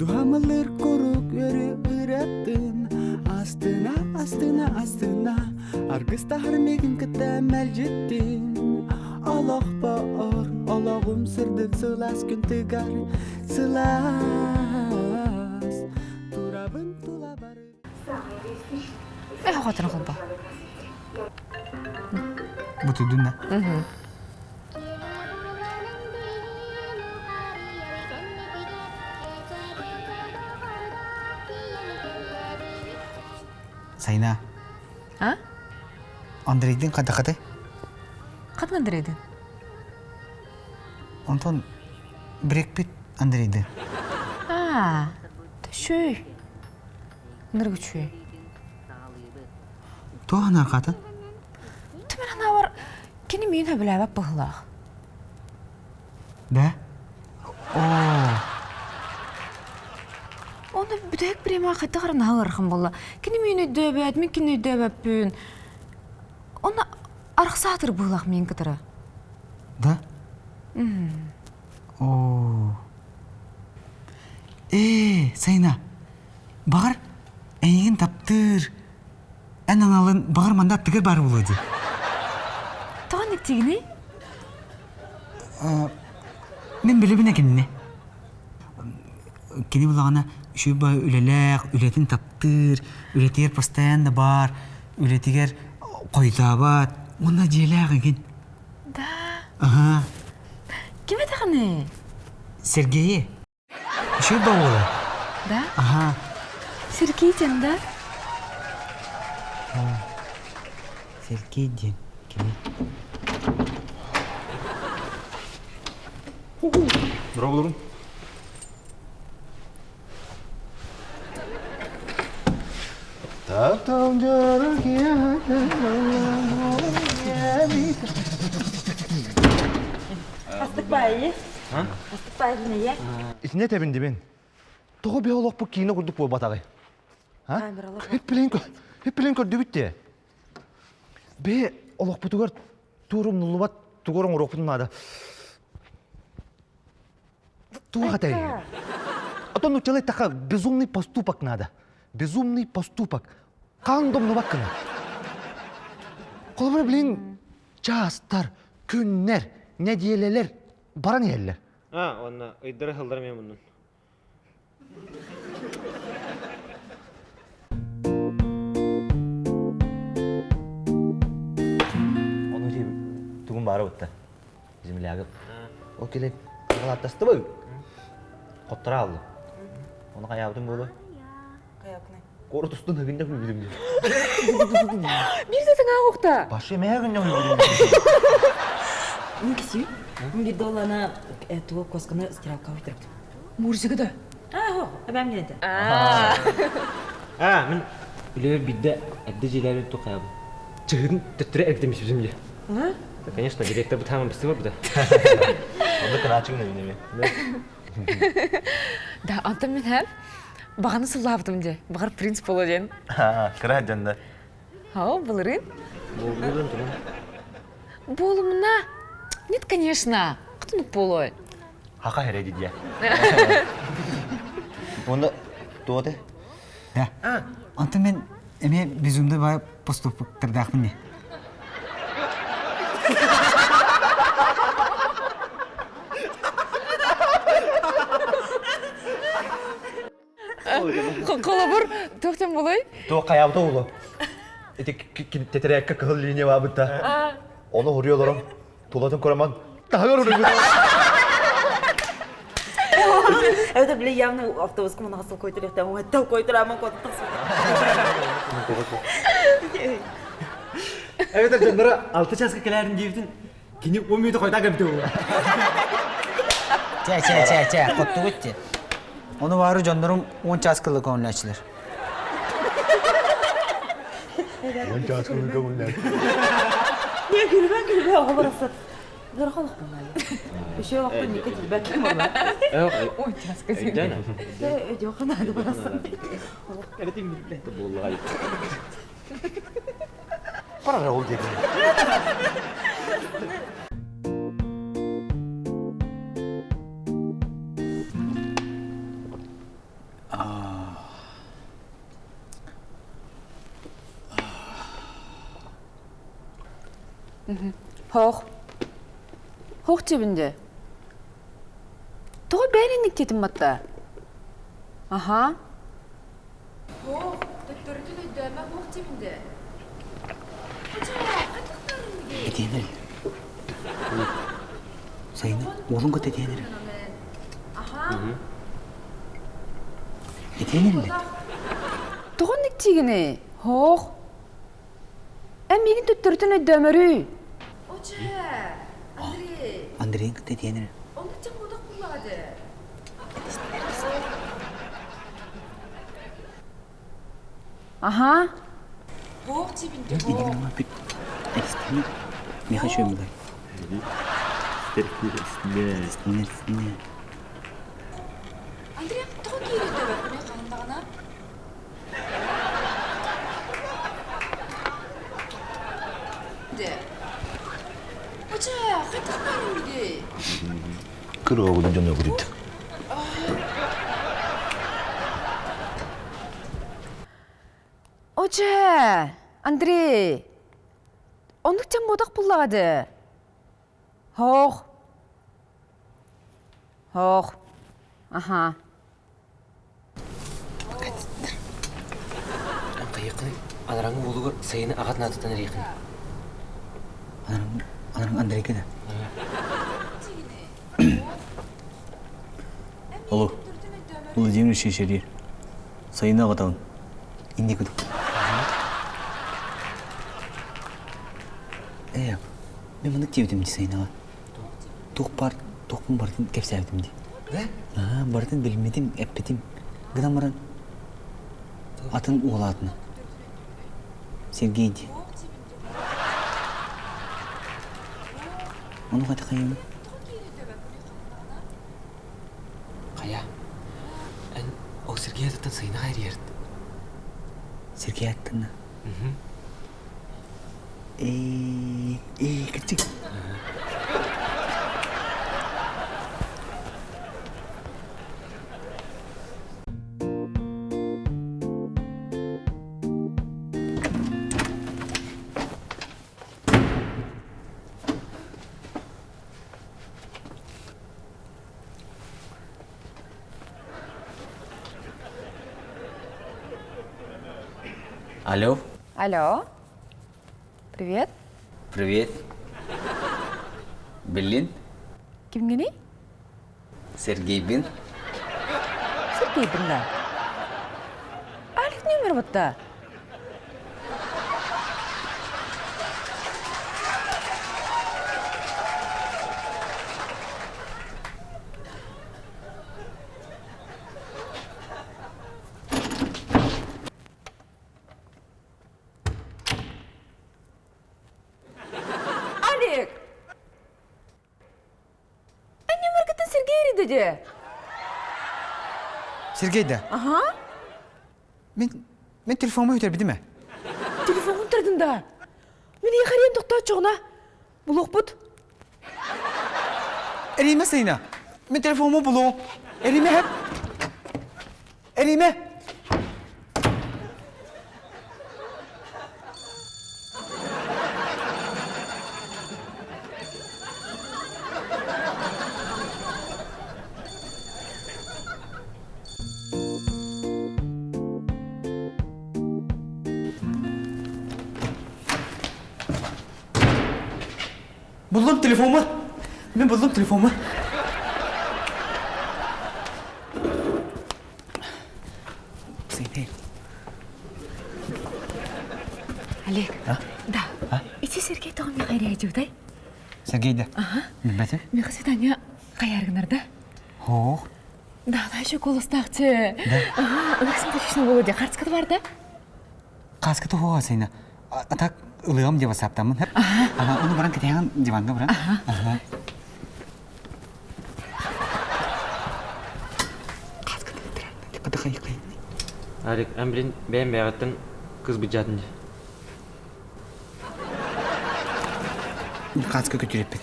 Дуһамылыр курук өрү ыратын Астына, астына, астына Аргыстаһар мигин кытта мэлдьиттин Олохпор олоҕум сырдык сылаас күн тыгар Сылаас Турабын тула бары Эх, хотон холбо. Бутуйдун да. Сайна. А? Андрейдин хадахаты? Хатын Андрейдин? Онтон Брекпит Андрейды. А, төшөй. Ныргычүй. Туох анархатын? Түмэн анаабар кини миин хөбүлээбэт быһыылаах. Да? Оо. Оны бүтэһик бириэмэҕэ хайдах эрэ наһаа ыарахан буолла. Кини миин өйдөөбөт, мин кинини өйдөөбөппүн. Оны арахсаатыр быһыылаах миин кытары. Да? Оо. Ээ, Сайна, баҕар эйигин таптыыр, эн аналын баҕар манна аттыгар баар буолуо дии. Тоҕо никтигиний? Мин билэбин кинини. Кини булаҕына үчүгэй үлэлээх, үлэтин таптыыр, үлэтигэр постоянно баар, үлэтигэр хойутаабат уонна дьиэлээх игин. Да. Аха. Ким этэҕиний? Сергейи. Үчүгэй да уола. Да? Аха. Сергей диэн да? Сергей диэн кини. Здорово, Астык баайы. Астык баайы не Итинне тэбин дибин. Тоҕо биһи олохпут киинэ курдук буолбатаҕый? А? Хиппилин көрдүбүт те. Бе олохпутугар туурумнуллубат тугар оҥоруохпутун наада. Туох этэй? А то нуччалай таха безумный поступок надо. Безумный поступок. Хаан домнубаккына. Холобура, блин, чаастар, күннэр, нэдиэлэлэр баран иһэллэр. А, онно ыйдары хыллар мен муннун. Ону дии тугун баара бутта. Землягы. Ол келе калаттастыбы. Коттора алды. Оны каябытын болу. Кор тустун хыгында хүлбүдүм дии. Бир да саҥа уохта. Башы мээ гынна хүлбүдүм. Мин кисүү. Мин бир доллана тугу косканы стиралка уйдырыптым. Мурзига да. Аа, эбэм генете. Аа, мин үлэбэр бидде эрдэ дьиэлээбин тухайабын. Чыһын төттөрү эргитэмисибим дии. Да, конечно, директор бытаамын быстыбар быта. Онда кынаачыгын эбинеме. Да, антон мин һәм бағаны сыллаабытым дии. Бағар принц боло диэн. Кыра дьонда. Хау, былырын. Болдун турун. Буолумна. Нет, конечно. Кытынук болой. Хака хере дидия. Онда туоте? Да. Онтон мен эмиэ безумный бай поступоктардаахпын дии. Холобур, туохтан булай? Туох хайаабыта улу. Ити тетэрээккэ кыһыл линия баабытта. Ону хуруйа олорон тулатын короман таһыгар уруйбут. Это били явно автобуска мунахасыл койтур уһаттал койтураман коттас. Эбэтэр дьонноро алты часка кэлээрин диэбитин кини он мүнөтө хойдаа кэбитэ буолуо. Чэ, чэ, чэ, чэ, хоттугут ти. Ону баары дьоннорум 10 час кылы көҥүллээччилэр. 10 час кылы көҥүллээччилэр. Не күлүбэн күлүбэ оҕо барахсат. Ыарахан олохпун Еще олохпун никэ тилбэт буолла. Он часка Өйдөн барахсан. Буоллаҕай. Пора ол диэки. Хоох. Хоох дьэбинде. Тоҕо бэйэн инник батта? Аха. Хоох, төттөрүтүн өйдөөмө хоох дьэбинде. Этиэнэр. Сайына, уолун кытта этиэнэр. Этиэнэр Тоҕо инник тиигиний? Хоох. Эн миигин төттөрүтүн өйдөөмөрүй. Оче, Андрей. Андрейын кытта этиэнэр. Оннук дьэ модох буллаҕа дэ. Аха. Хоох дьэбинде хоох. Этистинэ. Миха чөй Этистинэ, этистинэ. Андрей, тоҕо киирэ өйдөөбөппүнүй хаһан даҕаны? Дэ. Оче, хайдах иннигий? Кырыгы дьону көрүт. Оче, Андрей. Оннук дьэ модох буллаҕа дэ. Хоох. Хоох. Аха. Кайыкын алараңы уолугар сайыны аҕат наатыттан эриэхин. Анарың Андрейка да. Алло. Владимир Шешерир. Сайына аҕатабын. Инди кудук. Э, мен мындык диэбитим ди сайынаҕа. Туох бар, туохпун барытын кэпсээбитим ди. Да? Барытын билиммитим, эппитим. Гынан баран атын уолаатына. Сергей ди. Ону қайта қайым? Қая. Эн ол Сергей атыттан сайына хайриерт. Сергей аттына. Э, э, кырдьык. Алло. Алло. Привет. Привет. Блин. Кимҥиний? Сергейбин. Сергейбин да. Алик номер батта. Алик! Эн номергыттан Сергей эрийдэ Сергей да. Аха. Мен мен телефонума өтөрбүтүм ээ. Телефоҥҥун турдун да. Мин ийэ тохтооччугуна. Булуохпут. Эриимэ Сайына. Мен телефонума булуом. Эриимэ хэп. Эриимэ. Буллум телефонума. Мен буллум телефонума. Сейней. Олег. Да. Ити Сергей тоҕо миэхэ эрийдибитэй? Сергей да. Билбэтим. Миэхэ свидание хайааргынар да? Хоох. Да, да, еще голостаахчы. Ага, ынырык симпатичный болу де. Карточката бар да? Кааската хоға Сайына. А так ылыам деп асаптамын. Ага, оны баран кэтиһэн диванга баран. Ага. Кааската Ката хай хай. Алик, эн билин бэйэм бэйэҕиттэн кыз быдьаатын дии. Кааска көтүреппит.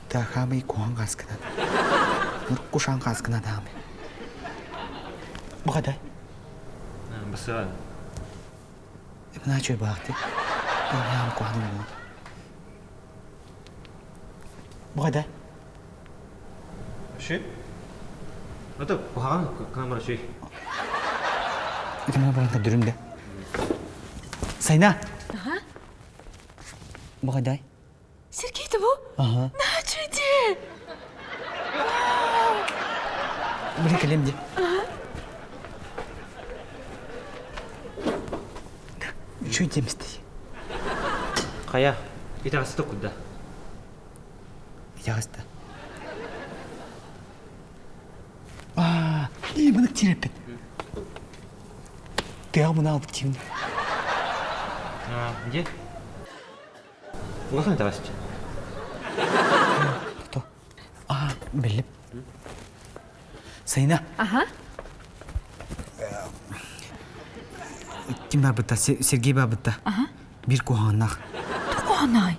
Тахамай кухан кааскынан. Нур кушан кааскынан таамы. Бұқадай. Басыға. Мына чөй бақты. Бұл ням куханы болу. Бұғада? Үші? Ото куһаҕан камера шүй. Это мана баран көрдөрүм да. Сайна! Ага. Бұғадай? Сергей бу? Ага. На чуйди! Блин, кэлем ди. Чуй демисти. Хайа, итаҕаста кудда. Итаҕаста. Аа, и мынык тиреппит. Тыа мына албыт тиин. А, где? Улахан итаҕасчы. Кто? Аа, биллим. Сайна. Ага. Ким барбыта? Сергей барбыта. Ага. Бир куһаҕаннаах. Куһаҕанай?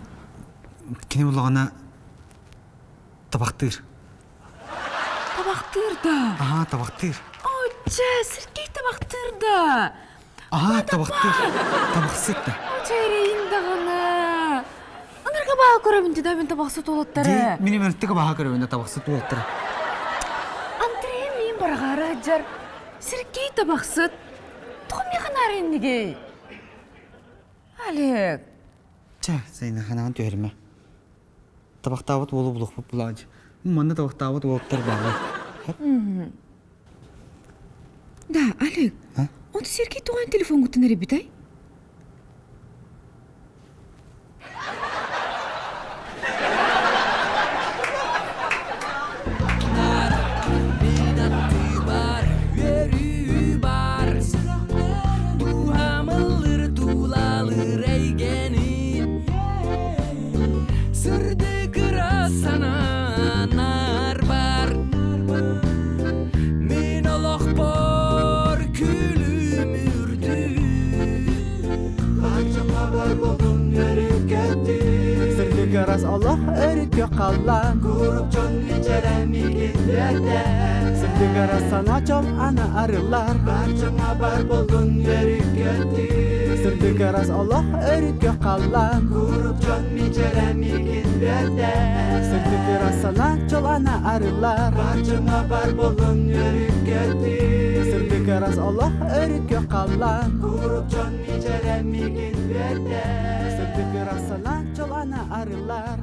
Кини буллаҕына табахтыыр. Табахтыыр да? Ага, табахтыыр. Оча, Сергей табахтыыр да? Ага, табахтыыр. Табахсыт да. Оча эрейин даҕаны. Анарга баа көрөбүн дии да мин табахсыт уолаттары. Мин мөртүкө баха көрөбүн да табахсыт уолаттары. Андрей мин бараҕаары сылдьар. Сергей табахсыт. Тоҕо миэхэ наар иннигий? Олег. Чэ, Сайна ханаан түһэримэ. Табахтаабыт уолу булуохпут булаадьы. Манна табахтаабыт уолаттар бааллар. Да, Олег. Он Сергей туған телефон күтін эребитай? Сырдык Allah өрүккө қаллан Курук чон мичереми киндерде Сырдык sana чол ана арылар Барчаңа бар болдун өрүккөтү Сырдык Allah өрүккө қаллан Курук чон мичереми киндерде Сырдык sana чол ана арылар Барчаңа бар болдун өрүккөтү Сырдык Allah өрүккө қаллан Курук чон мичереми киндерде Сырдык sana чол ана арылар.